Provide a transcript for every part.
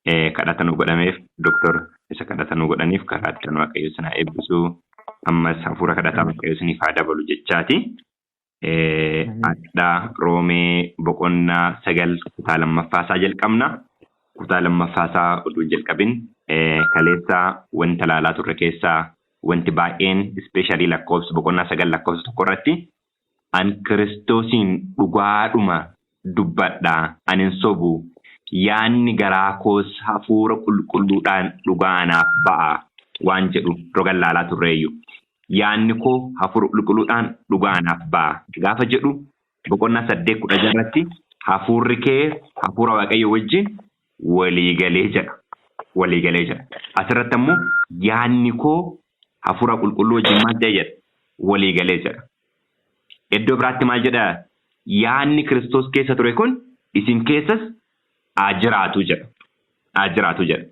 Kadhata nu godhameef Doktor isa kadhata nu godhaniif karaa addaan Waaqayyo isin haa eebbisu. Ammas hafuura kadhataa Waaqayyo isiniif haa dabalu jechaati. Addaa Roomee boqonnaa 9 kutaa lammaffaa isaa jalqabna. Kutaa lammaffaa isaa oduu hin jalqabin kaleessa wanta ilaalaa turre keessaa wanti baay'een ispeeshaalii lakkoofsa boqonnaa 9 lakkoofsa 1 irratti an Kiristoosiin dhugaadhuma dubbadha an hin sobu yaanni garaa koos hafuura qulqulluudhaan dhugaa anaaf ba'a waan jedhu roga ilaalaa turreeyyu. Yaanni koo hafuura qulqulluudhaan dhugaa anaaf ba'a gaafa jedhu boqonnaa 8 16 irratti hafuurri kee hafuura Waaqayyo wajjin walii galee jedha. Walii galee jedha. Asirratti ammoo yaanni koo hafuura qulqulluu wajjin maal ta'e jedha? Walii galee jedha. Iddoo biraatti maal jedha? Yaanni Kiristoos keessa ture kun isin keessas haa jiraatu jedha. Haa jiraatu jedha.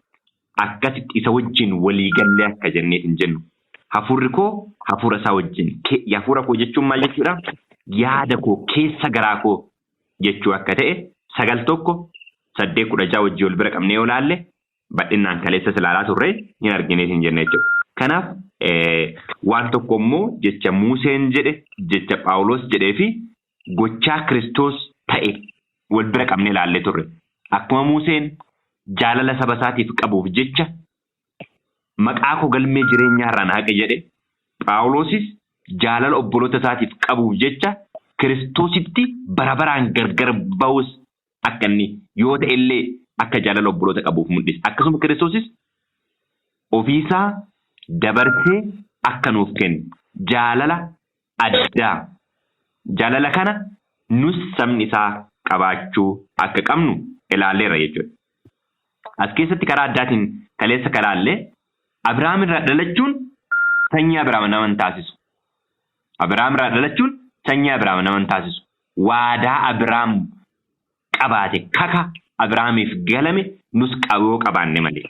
Akkasitti isa wajjin walii gallee akka jennee hin jennu. Hafuurri koo hafuura isaa wajjin. Hafuura koo jechuun maal jechuudha? Yaada koo keessa garaa koo jechuu akka ta'e 9 1 8 16 wajjin wal bira qabnee yoo laalle bal'innaan kaleessas ilaalaa turre hin arginees hin jenne jechuudha. Kanaaf waan tokko immoo jecha Museen jedhe, jecha Phaawulos jedhee fi gochaa Kiristoos ta'e wal bira qabnee ilaallee turre. Akkuma Museen jaalala saba isaatiif qabuuf jecha maqaa koo galmee jireenyaa irraa na haqe jedhe, Phaawulosis jaalala obboloota isaatiif qabuuf jecha Kiristoositti bara baraan gargar ba'us akka inni yoo ta'e illee akka jaalala obboloota qabuuf mul'ise. Akkasuma Kiristoosis ofiisaa dabarsee akka nuuf kenne jaalala addaa. Jaalala kana nus sabni isaa qabaachuu akka qabnu ilaalleerra jechuudha. As keessatti karaa addaatiin kaleessa kalaalle Abiraam irraa dhalachuun sanyii Abiraam nama hin taasisu. Abiraam irraa dhalachuun sanyii Abiraam nama hin taasisu. Waadaa Abiraam qabaate kaka Abiraamiif galame nus qaboo qabaanne malee.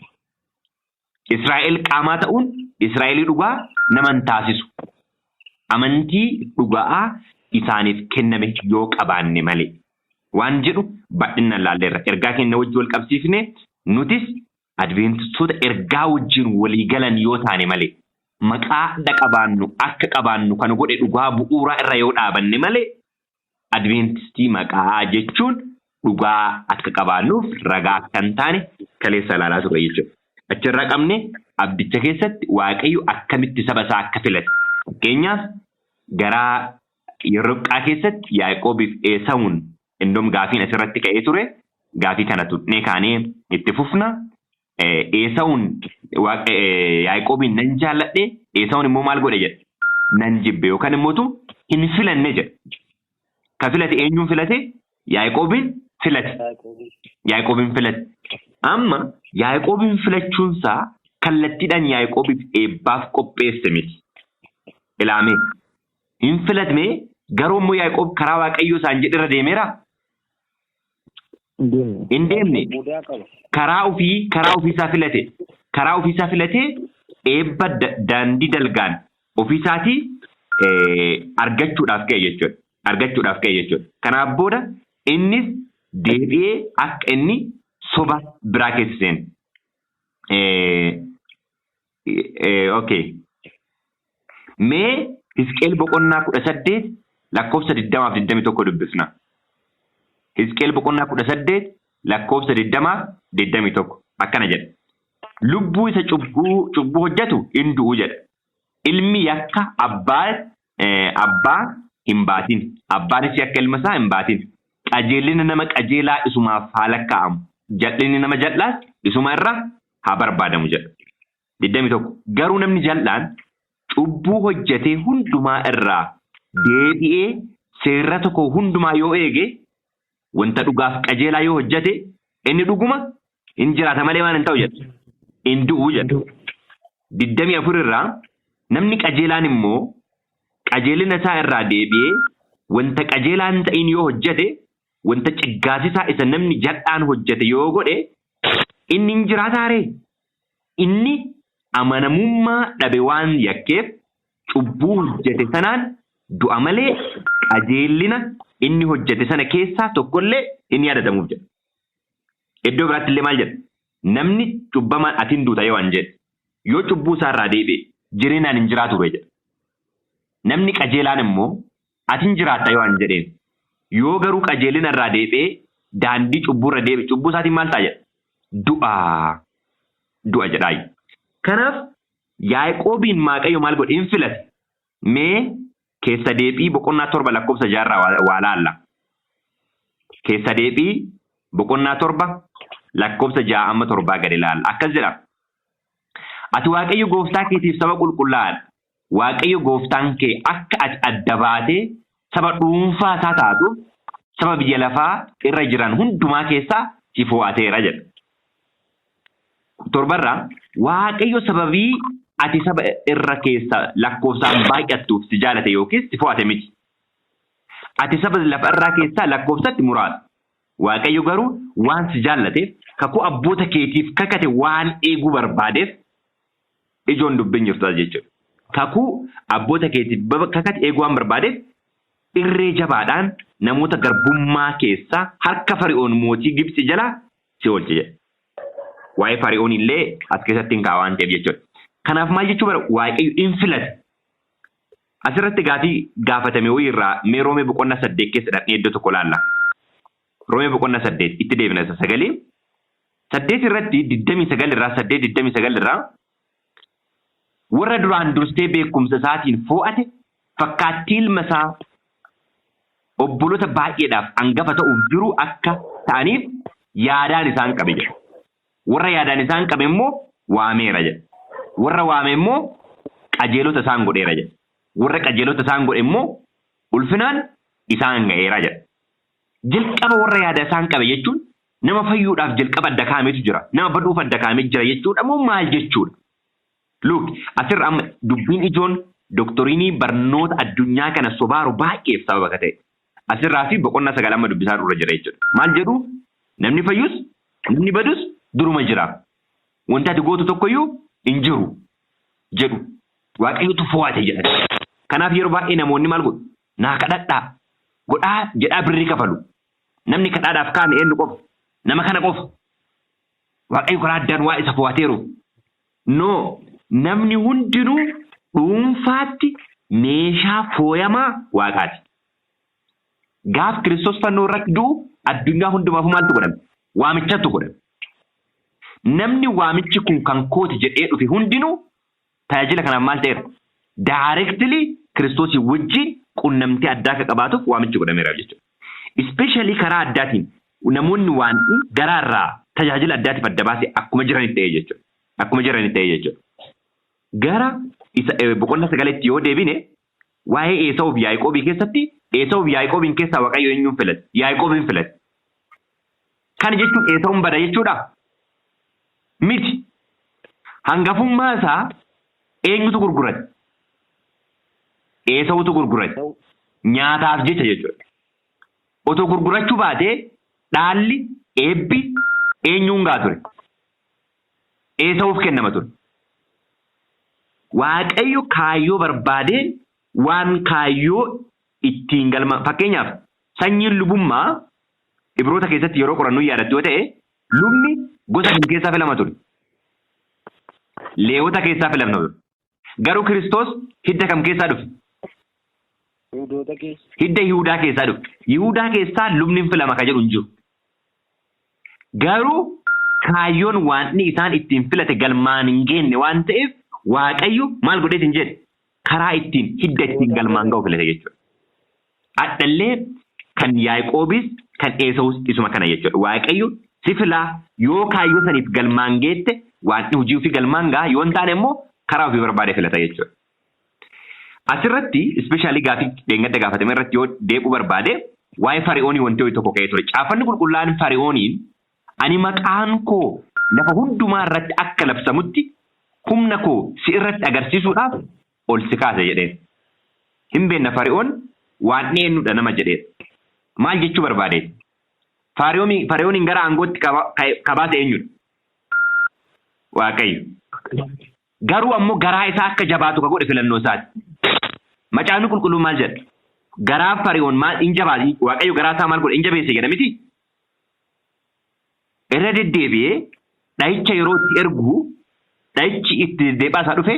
Israa'el qaamaa ta'uun Israa'elii dhugaa nama hin taasisu. Amantii dhuga'aa isaaniif kenname yoo qabaanne malee. Waan jedhu bal'inaan laalleerra. Ergaa keenya wajjin wal qabsiifne nutis Adventistoota ergaa wajjin walii galan yoo taane malee maqaa adda qabaannu akka qabaannu kan godhe dhugaa bu'uuraa irra yoo dhaabanne malee Adventistii maqaa jechuun dhugaa akka qabaannuuf ragaa akka hin taane kaleessa ilaalaa turre jechuudha. Achirraa qabne abdicha keessatti Waaqayyo akkamitti saba isaa akka filate. Fakkeenyaaf garaa Ribqaa keessatti Yaaqoobiif Eesawuun indoom gaafiin asirratti ka'ee ture. Gaafii kana tuqnee kaanee itti fufna. Eesawuun Yaaqoobiin nan jaalladhe, Eesawuun immoo maal godhe jedha? Nan jibbe yookaan immoo hin filanne jedha. Ka filate eenyuun filate? Yaaqoobiin filate. Yaaqoobiin filate. Amma Yaaqoobiin filachuunsaa kallattiidhaan Yaaqoobiif eebbaaf qopheesse miti. Ilaamee. Hin filatne garuu immoo Yaaqoob karaa Waaqayyoo isaan jedhe irra deemeera? Hin deemne. Mudaa qaba. Karaa ofii karaa ofiisaa filate. Karaa ofiisaa filatee eebba daandii dalgaan ofiisaatii argachuudhaaf ka'e jechuudha. Argachuudhaaf ka'e jechuudha. Kanaaf booda innis deebi'ee akka inni soba biraa keessa seene. Okay. Mee Hisqeel boqonnaa 18 lakkoofsa 20 fi 21 dubbisna. Hisqeel boqonnaa 18 lakkoofsa 20 fi 21 akkana jedha. Lubbuu isa cubbuu hojjetu hin du'u jedha. Ilmi yakka abbaa hin baatin. Abbaanis yakka ilma isaa hin baatin. Qajeellinni nama qajeelaa isumaaf haa lakkaa'amu. Jal'inni nama jal'aas isuma irra haa barbaadamu jedha. 21 garuu namni jal'aan cubbuu hojjetee hundumaa irraa deebi'ee seerrata koo hundumaa yoo eege, wanta dhugaaf qajeelaa yoo hojjete, inni dhuguma hin jiraata malee maal hin ta'u jedha. Hin du'u jedha. 24 irraa namni qajeelaan immoo qajeelina isaa irraa deebi'ee wanta qajeelaa hin ta'in yoo hojjete, wanta ciggaasisaa isa namni jal'aan hojjete yoo godhe, inni hin jiraataa ree? Inni amanamummaa dhabe waan yakkeef cubbuu hojjete sanaan du'a malee qajeellina inni hojjete sana keessaa tokkollee hin yaadatamuuf jedha. Iddoo biraatti illee maal jedha? Namni cubbamaan ati hin duuta yoo an jedhe yoo cubbuu isaarraa deebi'e jireenyaan hin jiraatu ture jedha. Namni qajeelaan immoo ati hin jiraatta yoo an jedheen yoo garuu qajeelina irraa deebi'ee daandii cubbuu irra deebi'e cubbuu isaatiin maal ta'a jedha? Du'aa. Du'a jedhaayi. Kanaaf Yaaqoobiin Waaqayyo maal godhe? Hin filate. Mee keessa deebii boqonnaa 7 lakkoofsa 6 irraa waa laalla. Keessa deebii boqonnaa 7 lakkoofsa 6 amma 7 gadi laalla. Akkas jedha. Ati Waaqayyo gooftaa keetiif saba qulqullaa'aadha. Waaqayyo gooftaan kee akka ati adda baatee saba dhuunfaa isaa taatuuf saba biyya lafaa irra jiran hundumaa keessaa si fo'ateera jedha. Torbarraa Waaqayyo sababii ati saba irra keessa lakkoofsaan baay'attuuf si jaalate yookiis si fo'ate miti. Ati saba lafa irraa keessaa lakkoofsatti muraasa. Waaqayyo garuu waan si jaallateef kakuu abboota keetiif kakate waan eeguu barbaadeef ijoon dubbiin jirtu as jechuudha. Kakuu abboota keetiif kakate eeguu waan barbaadeef irree jabaadhaan namoota garbummaa keessaa harka Fari'oon mootii Gibxi jalaa si oolche jedha. Waa'ee Fari'oon illee as keessatti hin kaa'a waan ta'eef jechuudha. Kanaaf maal jechuu bara Waaqayyo in filate. Asirratti gaafii gaafatame wayii irraa mee Roomee boqonnaa 8 keessa dhaqnee iddoo tokko laalla. Roomee boqonnaa 8 itti deebina isa sagalee. 8 irratti 29 irraa 8 29 irraa warra duraan dursee beekumsa isaatiin foo'ate fakkaattii ilma isaa obboloota baay'eedhaaf angafa ta'uuf jiru akka ta'aniif yaadaan isaan qabe jedha. Warra yaadaan isaan qabe immoo waameera jedha. Warra waame immoo qajeelota isaan godheera jedha. Warra qajeelota isaan godhe immoo ulfinaan isaan ga'eera jedha. Jalqaba warra yaada isaan qabe jechuun nama fayyuudhaaf jalqaba adda kaa'ametu jira. Nama baduuf adda kaa'amee jira jechuudha moo maal jechuudha? Look, asirra amma dubbiin ijoon doktoriinii barnoota addunyaa kana sobaaru baay'eef sababa akka ta'e. Asirraa fi boqonnaa 9 amma dubbisaa dura jira jechuudha. Maal jedhu? Namni fayyus namni badus duruma jira. Wanti ati gootu tokkoyyuu hin jiru jedhu. Waaqayyotu fo'ate jedha. Kanaaf yeroo baay'ee namoonni maal godhu? Naa kadhadhaa godhaa jedhaa birrii kafalu. Namni kadhaadhaaf kaa'ame eenyu qofa? Nama kana qofa. Waaqayyo karaa addaan waa isa fo'ateeru. No, namni hundinuu dhuunfaatti meeshaa fooyamaa Waaqaati. Gaaf Kiristoos fannoo irratti du'u addunyaa hundumaafuu maaltu godhame? Waamichatu godhame. Namni waamichi kun kan kooti jedhee dhufe hundinuu tajaajila kanaaf maal ta'eera? Directly Kiristoosii wajjin qunnamtii addaa akka qabaatuuf waamichi godhameera jechuudha. Especially karaa addaatiin namoonni waan garaa irraa tajaajila addaatiif adda baase akkuma jiranitti ta'e jechuudha. Akkuma jiranitti ta'e jechuudha. Gara isa boqonnaa 9tti yoo deebine waa'ee Eesawuu fi Yaaqoobii keessatti Eesawuu fi Yaaqoobiin keessaa Waaqayyo eenyuun filate? Yaaqoobiin filate. Kana jechuun Eesawuun bada jechuudha? Miti. Hangafummaa isaa eenyutu gurgurate? Eesawutu gurgurate. Nyaataaf jecha jechuudha. Otoo gurgurachuu baatee dhaalli eebbi eenyuun ga'a ture? Eesawuuf kennama ture. Waaqayyo kaayyoo barbaadeen waan kaayyoo ittiin galma fakkeenyaaf sanyiin lubummaa Ibroota keessatti yeroo qorannu yaadattu yoo ta'e lubni gosa kam keessaa filama ture? Leewota keessaa filama ture. Garuu Kiristoos hidda kam keessaa dhufe? Yihudoota keessa. Hidda Yihudaa keessaa dhufe. Yihudaa keessaa lubni hin filama ka jedhu hin jiru. Garuu kaayyoon waanni isaan ittiin filate galmaan hin geenne waan ta'eef Waaqayyo maal godheet hin jedhe? Karaa ittiin hidda ittiin galmaan ga'u filate jechuudha. Adhallee kan Yaaqoobis kan Eesawus isuma kana jechuudha. Waaqayyo si filaa yoo kaayyoo saniif galmaan geette waanni hojii ofii galmaan ga'a yoo hin taane immoo karaa ofii barbaade filata jechuudha. Asirratti ispeeshaalii gaafii dheengadda gaafatame irratti yoo deebi'uu barbaade waa'ee Fari'oonii wanti ho'i tokko ka'ee ture. Caaffanni qulqullaa'aan Fari'ooniin ani maqaan koo lafa hundumaa irratti akka labsamutti humna koo si irratti agarsiisuudhaaf ol si kaase jedheen. Hin beenna Fari'oon waan eenyudha nama jedheedha. Maal jechuu barbaadeeti? Fari'ooniin gara aangootti kabaase eenyudha? Waaqayyo. Garuu ammoo garaa isaa akka jabaatu ka godhe filannoo isaati. Macaafni qulqulluun maal jedha? Garaa Fari'oon maal in jabaate? Waaqayyo garaa isaa maal godhe? In jabeesse jedha miti? Irra deddeebi'ee Dhahicha yeroo itti ergu dhahichi itti deddeebi'aa isaa dhufe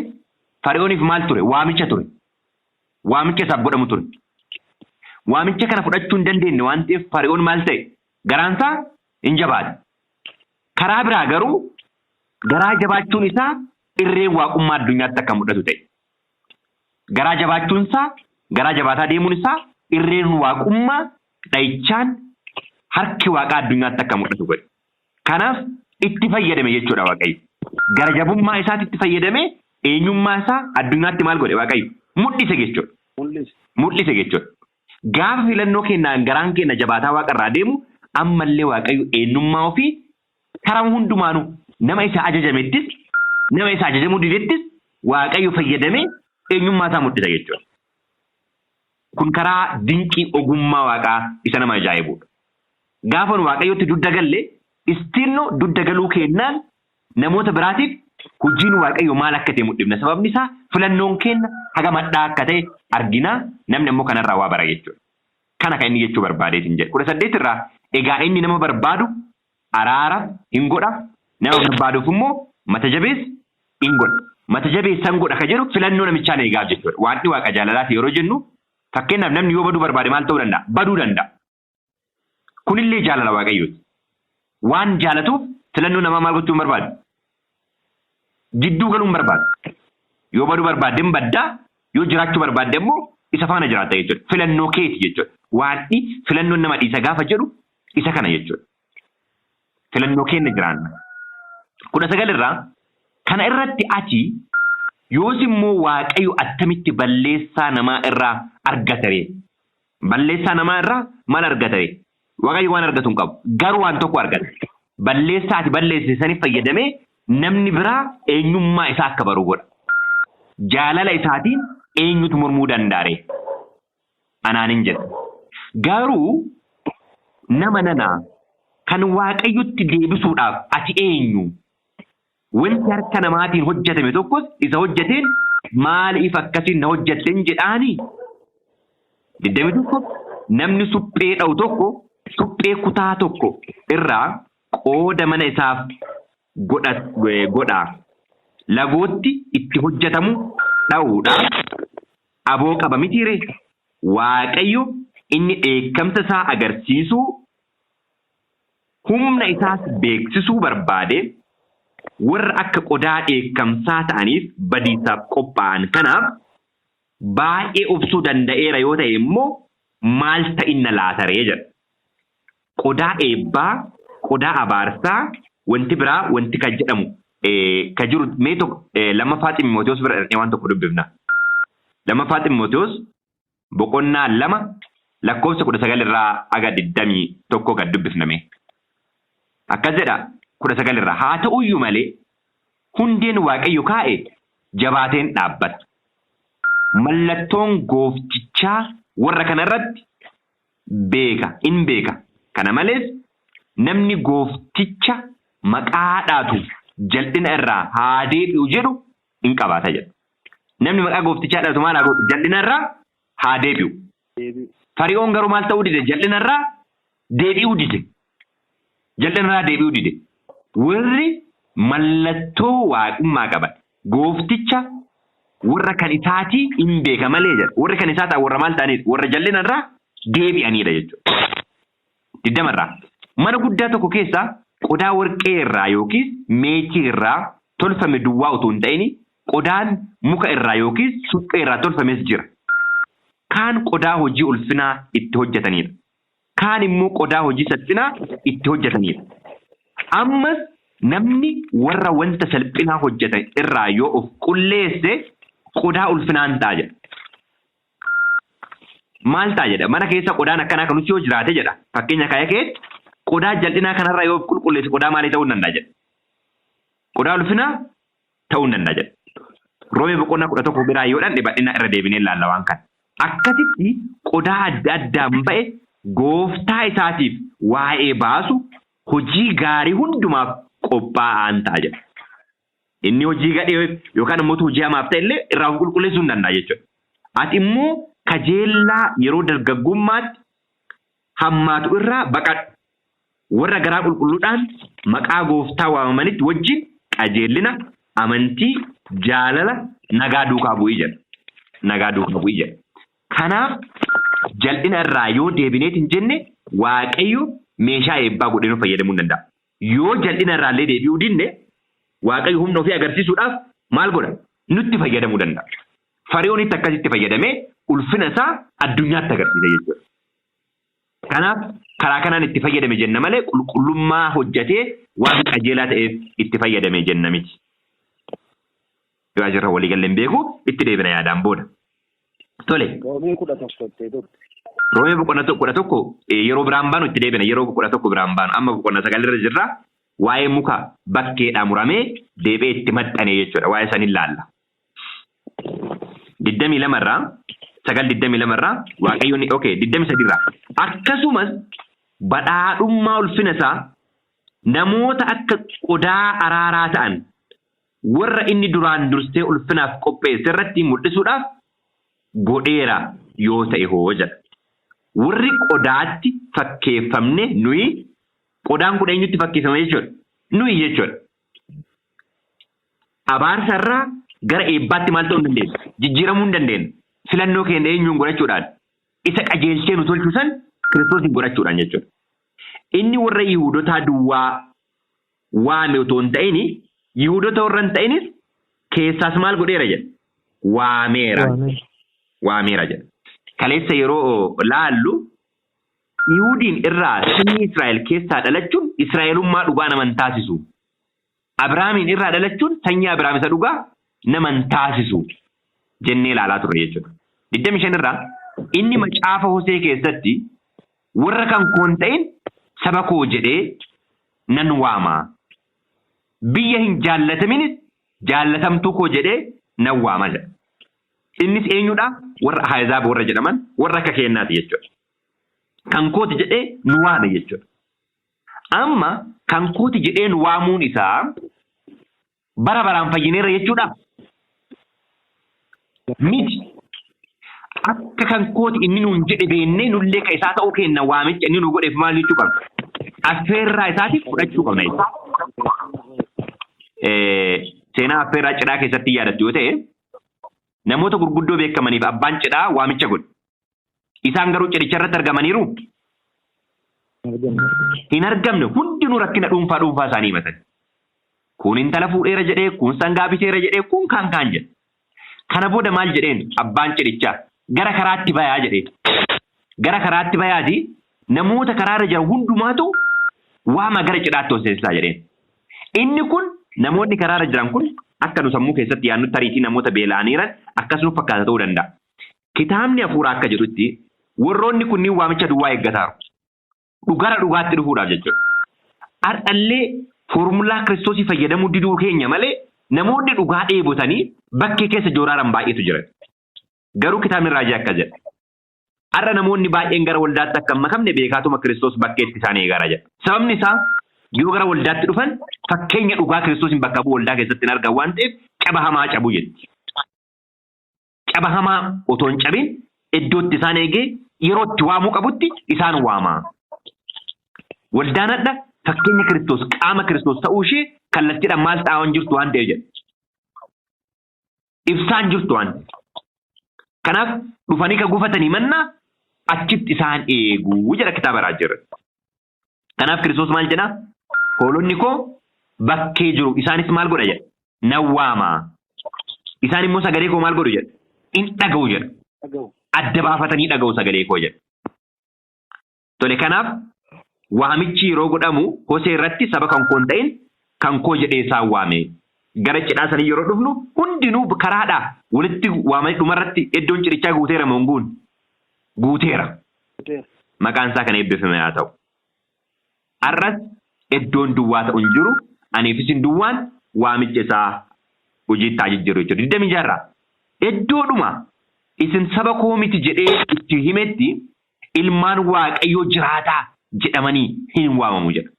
Fari'ooniif maal ture? Waamicha ture. Waamicha isaaf godhamu ture. Waamicha kana fudhachuu hin dandeenye waan ta'eef Fari'oon maal ta'e? Garaan isaa hin jabaate. Karaa biraa garuu garaa jabaachuun isaa irreen waaqummaa addunyaatti akka mul'atu ta'e. Garaa jabaachuun isaa, garaa jabaataa deemuun isaa irreen waaqummaa dhahichaan harki waaqaa addunyaatti akka mul'atu godhe. Kanaaf itti fayyadame jechuudha Waaqayyo. Gara jabummaa isaatti itti fayyadame eenyummaa isaa addunyaatti maal godhe Waaqayyo? Mul'ise jechuudha. Mul'ise jechuudha. Gaafa filannoo keenyaan garaan keenya jabaataa waaqarraa deemu ammallee Waaqayyo eenyummaa ofii karaa hundumaanuu nama isa ajajamettis nama isa ajajamuu didettis Waaqayyo fayyadamee eenyummaa isaa mul'isa jechuudha. Kun karaa dinqii ogummaa waaqaa isa nama ajaa'ibudha. Gaafa nu Waaqayyotti dugda galle istiinnoo dugda galuu kennaan namoota biraatiif hojiin Waaqayyo maal akka ta'e mul'ifna. Sababni isaa filannoon keenya haga madhaa akka ta'e argina, namni immoo kanarraa waa bara jechuudha. Kana kan inni jechuu barbaadeetiin jedhe. 18 irraa egaa inni nama barbaadu araara hin godha, nama barbaaduuf immoo mata jabeessa hin godha. Mata jabeessan godha ka jedhu filannoo namichaan eegaaf jechuudha. Waaqni waaqa jaalalaati yeroo jennu fakkeenyaaf namni yoo baduu barbaade maal ta'uu danda'a? Baduu danda'a. Kunillee jaalala Waaqayyooti. Waan jaalatuuf filannoo namaa maal gochuu hin barbaadu? Jidduu galuu hin barbaadu. Yoo baduu barbaadde hin baddaa, yoo jiraachuu barbaadde immoo isa faana jiraatta jechuudha. Filannoo keeti jechuudha. Waaqni filannoon nama dhiisa gaafa jedhu isa kana jechuudha. Filannoo keenya jiraanna. 19 irraa kana irratti ati yoos immoo Waaqayyo attamitti balleessaa namaa irraa argata ree? Balleessaa namaa irraa maal argata ree? Waaqayyo waan argatu hin qabu. Garuu waan tokko argata. Balleessaa ati balleessite saniif fayyadamee namni biraa eenyummaa isaa akka baru godha. Jaalala isaatiin eenyutu mormuu danda'a ree? Anaan hin jedha. Garuu nama nanaa kan Waaqayyotti deebisuudhaaf ati eenyu? Wanti harka namaatiin hojjetame tokkos isa hojjeteen maaliif akkasiin na hojjetten jedhaanii? 21 namni suphee dha'u tokko suphee kutaa tokko irraa qooda mana isaaf godha. Lagootti itti hojjetamu dha'uudhaaf aboo qaba mitii ree? Waaqayyo inni dheekkamsa isaa agarsiisuu humna isaas beeksisuu barbaade warra akka qodaa dheekkamsaa ta'aniif badiisaaf qophaa'an kanaaf baay'ee obsuu danda'eera yoo ta'e immoo maal ta'inna laata ree jedha. Qodaa eebbaa, qodaa abaarsaa, wanti biraa wanti kan jedhamu ka jiru mee tokko lammaffaa Ximootiyoos bira dhaqnee waan tokko dubbifna. Lammaffaa Ximootiyoos boqonnaa 2 lakkoofsa 19 irraa aga 21 gad dubbifname. Akkas jedha 19 irraa haa ta'uyyuu malee hundeen Waaqayyo kaa'e jabaateen dhaabbata. Mallattoon gooftichaa warra kana irratti beeka in beeka. Kana malees namni goofticha maqaa dhaatu jal'ina irraa haa deebi'u jedhu in qabaata jedha. Namni maqaa gooftichaa dhaatu maal haa godhu? Jal'ina irraa haa deebi'u. Fari'oon garuu maal ta'uu dide? Jal'ina irraa deebi'uu dide. Jal'ina irraa deebi'uu dide. Warri mallattoo waaqummaa qaban goofticha warra kan isaatii hin beeka malee jedha. Warri kan isaa ta'an warra maal ta'anidha? Warra jal'ina irraa deebi'anidha jechuudha. 20 irraa mana guddaa tokko keessaa qodaa warqee irraa yookiis meetii irraa tolfame duwwaa utuu hin ta'in qodaan muka irraa yookiis suphee irraa tolfames jira. Kaan qodaa hojii ulfinaa itti hojjetanidha. Kaan immoo qodaa hojii salphinaa itti hojjetanidha. Ammas namni warra wanta salphinaa hojjetan irraa yoo of qulleesse qodaa ulfinaan ta'a jedha. Maal ta'a jedha? Mana keessa qodaan akkanaa kanus yoo jiraate jedha. Fakkeenya kaayee keetti qodaa jal'inaa kanarraa yoo of qulqulleesse qodaa maalii ta'uu danda'a jedha. Qodaa ulfinaa ta'uu danda'a jedha. Roomee boqonnaa 11 biraa yoo dhandhe bal'inaa irra deebinee ilaalla waan kana. Akkasitti qodaa adda addaan ba'e gooftaa isaatiif waa'ee baasu hojii gaarii hundumaaf qophaa'aan ta'a jedha. Inni hojii gadhee yookaan immoo hojii hamaaf ta'e illee irraa of qulqulleessuu hin danda'a jechuudha. Ati immoo kajeellaa yeroo dargaggummaatti hammaatu irraa baqadhu. Warra garaa qulqulluudhaan maqaa gooftaa waamamanitti wajjin qajeelina, amantii, jaalala, nagaa duukaa bu'ii jedha. Nagaa duukaa bu'ii jedha. Kanaaf jal'ina irraa yoo deebineet hin jenne Waaqayyo meeshaa eebbaa godhee nu fayyadamuu hin danda'a. Yoo jal'ina irraallee deebi'uu dinne Waaqayyo humna ofii agarsiisuudhaaf maal godha? Nutti fayyadamuu danda'a. Fariyoonitti akkasitti fayyadamee ulfina isaa addunyaatti agarsiisa jechuudha. Kanaaf karaa kanaan itti fayyadame jenna malee qulqullummaa hojjetee waan qajeelaa ta'eef itti fayyadame jenna miti. Yoo asirra walii galleen beeku itti deebina yaadaan booda. Tole. Roomee 11 itti turte. Roomee boqonnaa 11 yeroo biraan baanu itti deebina, yeroo 11 biraan baanu, amma boqonnaa 9 irra jirra. Waa'ee muka bakkeedhaa muramee deebi'ee itti maxxanee jechuudha. Waa'ee san ilaalla. 22 irraa, 9:22 irraa Waaqayyo ni, okay, 23 irraa, akkasumas badhaadhummaa ulfina isaa namoota akka qodaa araaraa ta'an warra inni duraan dursee ulfinaaf qopheesse irratti mul'isuudhaaf godheera yoo ta'e hoo jedha. Warri qodaatti fakkeeffamne nuyi, qodaan kun eenyutti fakkeeffame jechuudha? Nuyi jechuudha. Abaarsa irraa gara eebbaatti maal ta'uu hin dandeenyu? Jijjiiramuu hin dandeenyu. Filannoo keenya eenyuun godhachuudhaan? Isa qajeelchee nu tolchu san Kiristoosiin godhachuudhaan jechuudha. Inni warra Yihuudotaa duwwaa waame otoo hin ta'in, Yihuudota warra hin ta'inis keessaas maal godheera jedha? Waameera. Waameera jedha. Kaleessa yeroo laallu, Yihuudiin irraa sanyii Israa'el keessaa dhalachuun Israa'elummaa dhugaa nama hin taasisu. Abrahaamiin irraa dhalachuun sanyii Abrahaam isa dhugaa nama hin taasisu jennee ilaalaa turre jechuudha. 25 irraa, inni macaafa Hosee keessatti warra kan koo hin ta'in saba koo jedhee nan waama. Biyya hin jaallataminis jaallatamtuu koo jedhee nan waama jedha. Innis eenyudha? Warra Ahizaab warra jedhaman, warra akka keennaati jechuudha. Kan kooti jedhee nu waame jechuudha. Amma kan kooti jedhee nu waamuun isaa bara baraan fayyineerra jechuudha? Miti. Akka kan kooti inni nuun jedhe beennee nullee ka isaa ta'uu keenna waamicha inni nu godheef maal jechuu qabna? Affeerraa isaatiif fudhachuu qabna jechuudha. Seenaa affeerraa cidhaa keessatti yaadattu yoo ta'e, namoota gurguddoo beekamaniif abbaan cidhaa waamicha godhe. Isaan garuu cidhicha irratti argamaniiru? Hin argamne. Hundinuu rakkina dhuunfaa dhuunfaa isaanii himatan. Kun intala fuudheera jedhee, kun sangaa biteera jedhee, kun kaan kaan jedhe. Kana booda maal jedheen abbaan cidhichaa? Gara karaatti bayaa jedhee. Gara karaatti bayaati namoota karaarra jiran hundumaatu waama, gara cidhaatti ol seensisaa jedheen. Inni kun namoonni karaarra jiran kun akka nu sammuu keessatti yaadnu tariitii namoota beela'aniiran akkas nuuf fakkaata ta'uu danda'a. Kitaabni hafuuraa akka jedhutti warroonni kunniin waamicha duwwaa eeggataaru. Dhugara dhugaatti dhufuudhaaf jechuudha. Har'allee foormulaa Kiristoosii fayyadamuu diduu keenya malee namoonni dhugaa dheebotanii bakkee keessa jooraaran baay'eetu jiran. Garuu kitaabni raajii akka jedha. Har'a namoonni baay'een gara waldaatti akka hin makamne beekaatuma Kiristoos bakkeetti isaan eegaara jedha. Sababni isaa yoo gara waldaatti dhufan fakkeenya dhugaa Kiristoosiin bakka bu'u waldaa keessatti hin argan waan ta'eef caba hamaa cabu jetti. Caba hamaa otoo hin cabin iddootti isaan eegee yeroo itti waamuu qabutti isaan waama. Waldaan hadha fakkeenya Kiristoos, qaama Kiristoos ta'uu ishee kallattiidhaan maal ta'aa hin jirtu waan ta'eef jedha. Ibsaan jirtu waan ta'eef. Kanaaf dhufanii ka gufatanii mannaa achitti isaan eeguu jedha kitaaba raajii irratti. Kanaaf Kiristoos maal jedha? Hoolonni koo bakkee jiru, isaanis maal godha jedha? Nan waama. Isaan immoo sagalee koo maal godhu jedha? In dhaga'u jedha. Dhaga'u. Adda baafatanii dhaga'u sagalee koo jedha. Tole, kanaaf waamichi yeroo godhamu Hosee irratti saba kan koo hin ta'in kan koo jedhee isaan waame. Gara cidhaa sanii yeroo dhufnu hundinuu karaadhaa walitti waamanii dhumarratti iddoon cidhichaa guuteera moo hin guunne? Guuteera. Guuteera. Maqaan isaa kan eebbifame haa ta'u. Har'as iddoon duwwaa ta'u hin jiru. Aniif isin duwwaan waamicha isaa hojiitti haa jijjiirru jechuudha. 26 irraa iddoodhuma isin saba koo miti jedhee itti himetti ilmaan Waaqayyoo jiraataa jedhamanii hin waamamu jedha.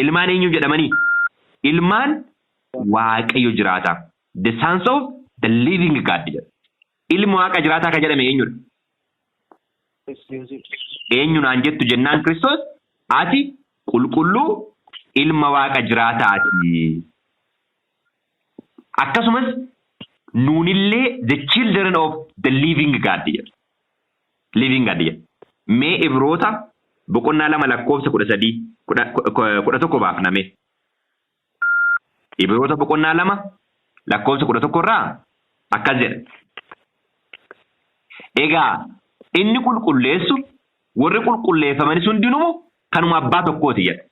Ilmaan eenyu jedhamanii? Ilmaan Waaqayyo jiraataa. The sons of the living God jedha. Ilma Waaqa jiraataa kan jedhame eenyudha? Eenyu naan jettu jennaan Kiristoos ati Qulqulluu ilma Waaqa jiraataati. Akkasumas nuunillee the children of the living God jedha. Living God jedha. Mee Ibroota boqonnaa 2 lakkoofsa 13, 11 baafname. Ibroota boqonnaa 2 lakkoofsa 11 irraa akkas jedha. Egaa inni qulqulleessu, warri qulqulleeffamanis hundinuu kanuma abbaa tokkooti jedha.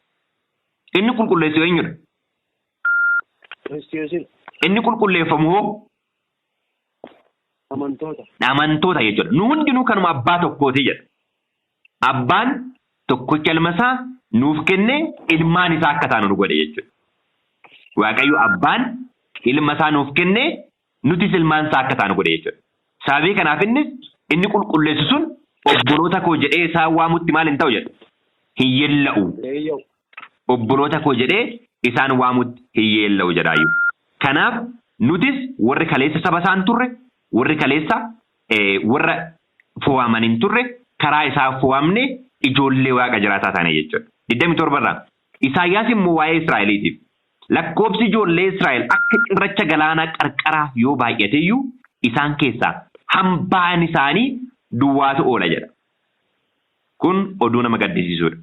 Inni qulqulleessu eenyudha? Kiristoosidha. Inni qulqulleeffamu hoo? Amantoota. Amantoota jechuudha. Nu hundinuu kanuma abbaa tokkooti jedha. Abbaan tokkicha ilma isaa nuuf kennee ilmaan isaa akka taanu nu godhe jechuudha. Waaqayyo abbaan ilma isaa nuuf kennee nutis ilmaan isaa akka taanu godhe jechuudha. Sababii kanaaf innis inni qulqulleessu sun obboloota koo jedhee isaan waamutti maal hin ta'u jedha? Hin yeella'u. Eeyyoo. Obboloota koo jedhee isaan waamutti hin yeella'u jedhaayyuu. Kanaaf nutis warri kaleessa saba isaan turre, warri kaleessa warra fo'aman hin turre, karaa isaa fo'amne ijoollee Waaqa jiraataa taane jechuudha. 27 irraa Isaayyaas immoo waa'ee Israa'eliitiif, lakkoobsi ijoollee Israa'el akka cirracha galaanaa qarqaraa yoo baay'ate iyyuu, isaan keessaa hambaan isaanii duwwaatu oola jedha. Kun oduu nama gaddisiisuudha.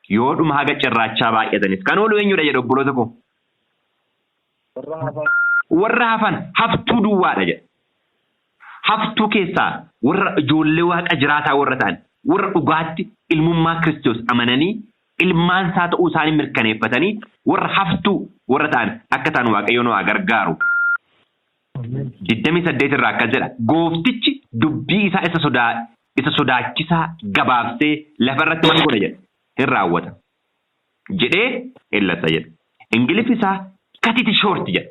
Yoodhuma haga cirraachaa baay'atanis kan oolu eenyudha jedha, obboloota koo? Warra hafan. Warra hafan, haftuu duwwaadha jedha. Haftuu keessaa warra ijoollee Waaqa jiraataa warra ta'an, warra dhugaatti ilmummaa Kiristoos amananii ilmaan isaa ta'uu isaanii mirkaneeffatanii warra haftuu warra ta'an akka ta'an Waaqayyo nu haa gargaaru. 28 irraa akkas jedha. Gooftichi dubbii isaa isa sodaachisaa gabaabsee lafa irratti maal godha jedha? Hin raawwata. Jedhee hin labsa jedha. Ingiliffi isaa "cut it short" jedha.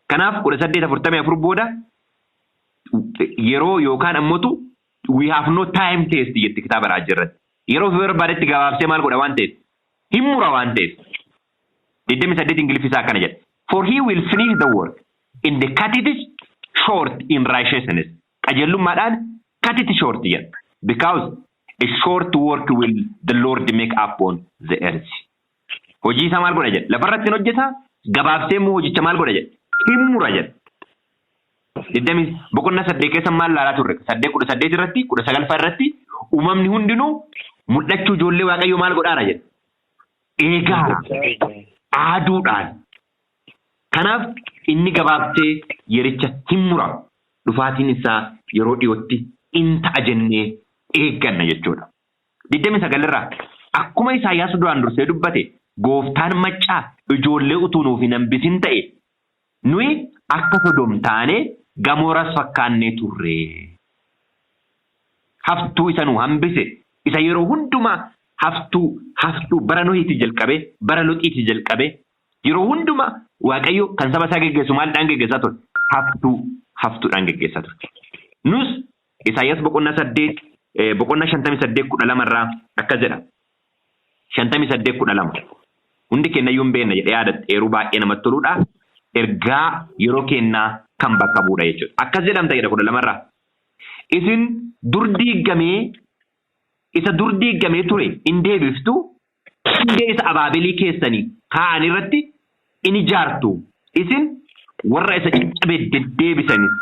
Kanaaf 1844 booda yeroo yookaan ammotu "we have no time test" jetti kitaaba raajii irratti. Yeroo ofii barbaadetti gabaabsee maal godha waan ta'eef? Hin mura waan ta'eef. 28 Ingiliffi isaa akkana jedha. "For he will finish the work in the cut it short in righteousness." Qajeelummaadhaan "cut it short" jedha. "Because a short work will the Lord make upon the earth." Hojii isaa maal godha jedha? Lafarratti hin hojjeta, gabaabsee immoo hojicha maal godha jedha? Hin mura jedha. Digdamii boqonnaa 8 keessa maal laalaa turre? 8 18 irratti, 19 irratti uumamni hundinuu mul'achuu ijoollee Waaqayyoo maal godhaara jedha? Eegaara. Aaduudhaan. Kanaaf inni gabaabsee yericha hin mura. Dhufaatiin isaa yeroo dhiyootti in ta'a jennee eegganna jechuudha. 29 irraa akkuma Isaayyaas duraan dursee dubbate, gooftaan maccaa ijoollee utuu nuuf hin hambisin ta'e, nuyi akka Sodom taanee Gamooras fakkaannee turre. Haftuu isa nu hambise, isa yeroo hundumaa haftuu bara Nohiitii jalqabee, bara Loxiitii jalqabee, yeroo hundumaa Waaqayyo kan saba isaa geggeessu maalidhaan geggeessaa ture? Haftuudhaan geggeessaa ture. Nus Isaayyaas boqonnaa 8, boqonnaa 58 12 irraa akkas jedha. 58:12. Hundi keenya iyyuu hin beekna jedhee yaada, eeruu baay'ee namatti toludha. Ergaa yeroo kennaa kan bakka bu'udha jechuudha. Akkas jedhamta jedha 12 irraa. Isin dur diigamee isa dur diigamee ture in deebiftu, hundee isa abaabilii keessanii kaa'an irratti in ijaartu. Isin warra isa caccabe deddeebisanis,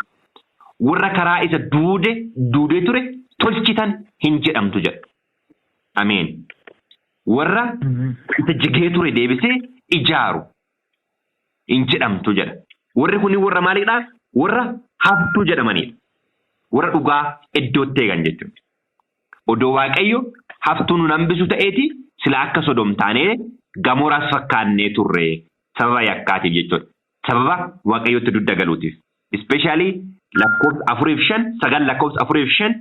warra karaa isa duude duudee ture tolchitan hin jedhamtu jedha. Ameen. Warra isa jigee ture deebisee ijaaru hin jedhamtu jedha. Warri kun warra maalidha? Warra haftuu jedhamanidha. Warra dhugaa iddootti eegan jechuudha. Odoo Waaqayyo haftuu nun hambisu ta'eeti, sila akka Sodom taanee Gamoraas fakkaannee turre, sababa yakkaatiif jechuudha. Sababa Waaqayyotti dugda galuutiif. Especially lakkoofsa afuriif shan, 9 lakkoofsa afuriif shan,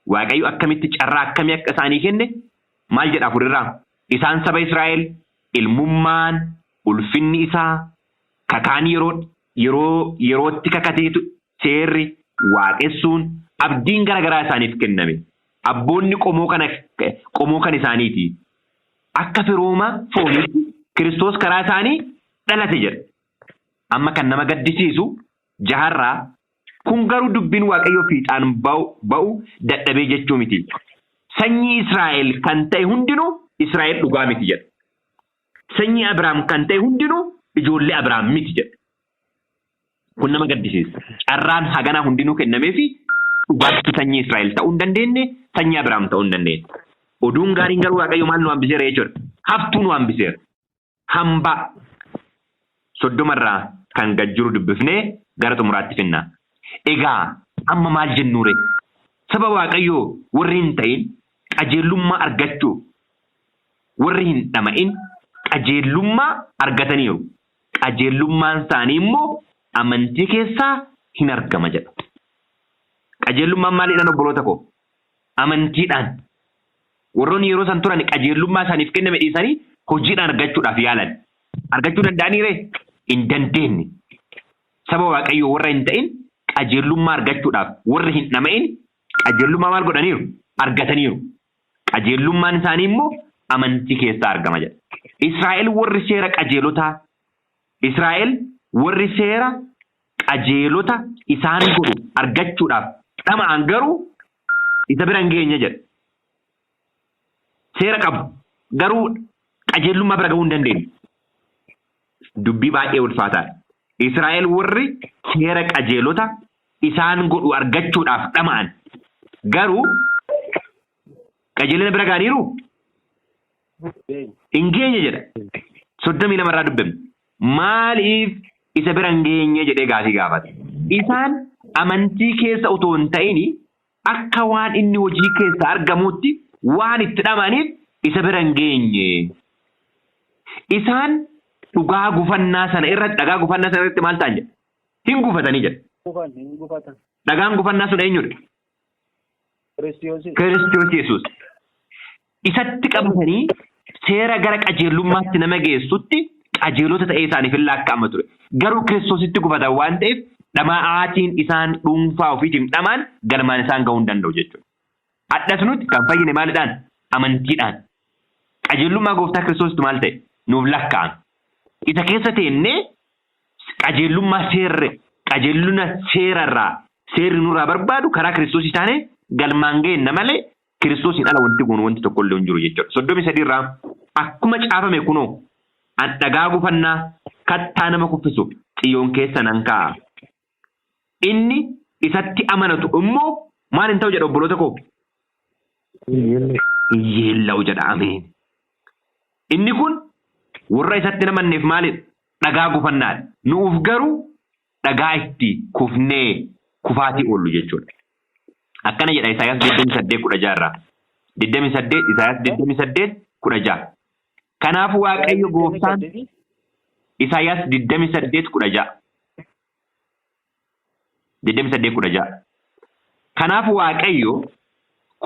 Waaqayyo akkamitti carraa akkamii akka isaanii kenne maal jedha afurirraa? Isaan saba Israa'el, ilmummaan, ulfinni isaa, kakaan yeroo yeroo yerootti kakateetu, seerri, waaqessuun, abdiin gara garaa isaaniif kenname. Abboonni qomoo kana qomoo kan isaaniiti. Akka firooma fooniitti Kiristoos karaa isaanii dhalate jedha. Amma kan nama gaddisiisu jaharraa, kun garuu dubbiin Waaqayyoo fiixaan ba'u dadhabee jechuu miti. Sanyii Israa'el kan ta'e hundinuu Israa'el dhugaa miti jedha. Sanyii Abiraam kan ta'e hundinuu ijoollee Abiraam miti jedha. Kun nama gaddisiisa. Carraan haganaa hundinuu kennameefi dhugaatti sanyii Israa'el ta'uu hin dandeenye, sanyii Abiraam ta'uu hin dandeenye. Oduun gaariin garuu Waaqayyo maal nu hambiseera jechuudha. Haftuu nu hambiseera. Hambaa 30rraa kan gad jiru dubbifnee gara xumuraatti finna. Egaa amma maal jennuure? Saba Waaqayyoo warri hin ta'in qajeelummaa argachuuf warri hin dhama'in qajeelummaa argataniiru. Qajeelummaan isaanii immoo amantii keessaa hin argama jedha. Qajeelummaan maaliidhaan obboloota koo? Amantiidhaan. Warroonni yeroo san turan qajeelummaa isaaniif kenname dhiisanii hojiidhaan argachuudhaaf yaalan. Argachuu danda'aniiree? Hin dandeenye. Saba Waaqayyoo warra hin ta'in qajeelummaa argachuudhaaf warri hin dhama'in qajeelummaa maal godhaniiru? Argataniiru. Qajeelummaan isaanii immoo amantii keessaa argama jedha. Israa'el warri seera qajeelotaa Israa'el warri seera qajeelota isaan godhu argachuudhaaf dhama'an garuu isa bira hin geenye jedha. Seera qabu garuu qajeelummaa bira gahuu hin dandeenye. Dubbii baay'ee ulfaataadha. Israa'el warri seera qajeelota isaan godhu argachuudhaaf dhama'an garuu qajeelina bira ga'aniiru? Hin geenye jedha. 32 irraa dubbifne. Maaliif isa bira hin geenye jedhee gaafii gaafate. Isaan amantii keessa otoo hin ta'in akka waan inni hojii keessa argamuutti waan itti dhama'aniif isa bira hin geenye. Isaan dhugaa gufannaa sana irratti dhagaa gufannaa sana irratti maal ta'an jedha? Hin gufatanii jedha. Gufan, hin gufatan. Dhagaan gufannaa sun eenyudha? Kiristoos. Kiristoos Yesuus. Isatti qabatanii seera gara qajeelummaatti nama geessutti qajeelota ta'ee isaaniif hin lakkaa'ama ture. Garuu Kiristoositti gufatan waan ta'eef dhama'aatiin isaan dhuunfaa ofiitiin dhamaan galmaan isaan gahuu hin danda'u jechuudha. Hadhas nuti kan fayyine maalidhaan? Amantiidhaan. Qajeelummaa gooftaa Kiristoositti maal ta'e? Nuuf lakkaa'ame. Isa keessa teennee qajeelummaa seerre qajeelina seerarraa seerri nurraa barbaadu karaa Kiristoosii taane galmaan geenna malee Kiristoosiin ala wanti goonu wanti tokko illee hin jiru jechuudha. 33 irraa akkuma caafame kunoo an dhagaa gufannaa kattaa nama kuffisu Xiyoon keessa nan kaa'a. Inni isatti amanatu immoo maal hin ta'u jedha obboloota koo? Hin yeella'u jedha. Ameen. Inni kun warra isatti hin amanneef maalidha? Dhagaa gufannaadha. Nuuf garuu dhagaa itti kufnee kufaatii oollu jechuudha. Akkana jedha Isaayaas 28:16 irraa. 28 Isaayaas 28:16. Kanaafuu Waaqayyo gooftaan Isaayaas 28:16. 28:16. Kanaaf Waaqayyo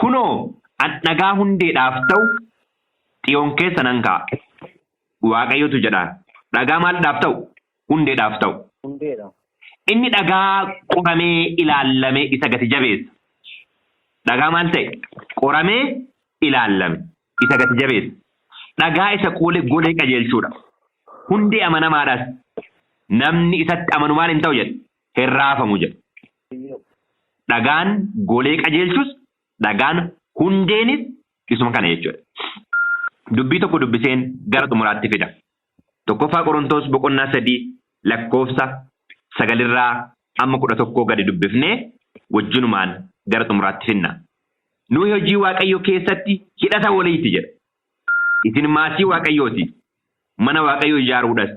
kunoo an dhagaa hundeedhaaf ta'u Xiyoon keessa nan kaa'a. Waaqayyotu jedha. Dhagaa maaldhaaf ta'u? Hundeedhaaf ta'u. Hundeedha. Inni dhagaa qoramee ilaallamee isa gati jabeessa. Dhagaa maal ta'e? Qoramee ilaallame isa gati jabeessa. Dhagaa isa golee qajeelchuudha. Hundee amanamaadhaas. Namni isatti amanu maal hin ta'u jedha? Hin raafamu jedha. Dhagaan golee qajeelchus dhagaan hundeenis isuma kana jechuudha. Dubbii tokko dubbiseen gara xumuraatti fida. 1ffaa Qorontoos boqonnaa 3 lakkoofsa 9 amma 11 gadi dubbifnee wajjinumaan gara xumuraatti finna. Nuyi hojii Waaqayyoo keessatti hidhata waliiti jedha. Isin maasii Waaqayyooti, mana Waaqayyoo ijaaruudhas.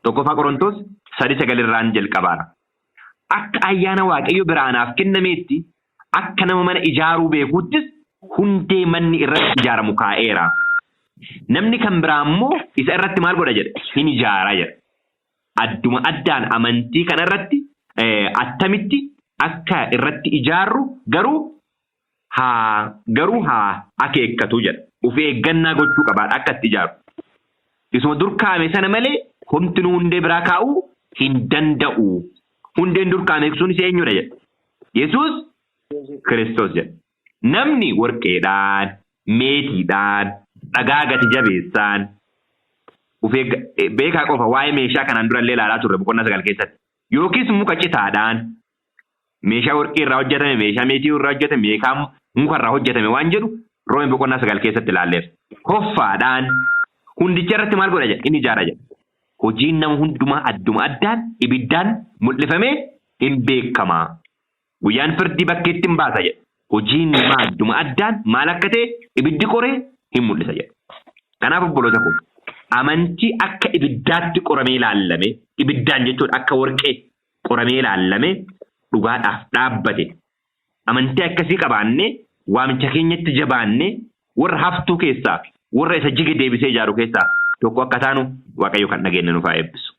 1ffaa Qorontoos 3:9 jalqabaara. Akka ayyaana Waaqayyo biraa anaaf kennameetti akka nama mana ijaaruu beekuuttis hundee manni irratti ijaaramu kaa'eera. Namni kan biraa immoo isa irratti maal godha jedha? Hin ijaara jedha. Adduma addaan amantii kana irratti attamitti akka irratti ijaarru garuu haa akeekkatu jedha. Of eeggannaa gochuu qabaadha akka itti ijaaru. Isuma dur kaa'ame sana malee homtinuu hundee biraa kaa'uu hin danda'u. Hundeen dur kaa'ame sunis eenyudha jedha? Yesuus Kiristoos jedha. Namni warqeedhaan, meetiidhaan, dhagaa gati jabeessaan of beekaa qofa waa'ee meeshaa kanaan durallee ilaalaa turre boqonnaa 9 keessatti. Yookiis muka citaadhaan meeshaa warqii irraa hojjetame, meeshaa meetii irraa hojjetame, meeshaa muka irraa hojjetame waan jedhu Roomee boqonnaa 9 keessatti ilaalleerra. Hoffaadhaan hundicha irratti maal godha jedha? Inni ijaara jedha. Hojiin nama hundumaa adduma addaan ibiddaan mul'ifamee hin beekamaa. Guyyaan firdii bakkeetti hin baasa jedha. Hojiin namaa adduma addaan maal akka ta'e ibiddi qoree hin mul'isa jedha. Kanaaf obboloota koo amantii akka ibiddaatti qoramee ilaallame, ibiddaan jechuun akka warqee qoramee ilaallame dhugaadhaaf dhaabbate. Amantii akkasii qabaannee waamicha keenyatti jabaannee warra haftuu keessaa warra isa jige deebisee ijaaru keessaa tokko akka taanu Waaqayyo kan dhageenye nuuf haa eebbisu.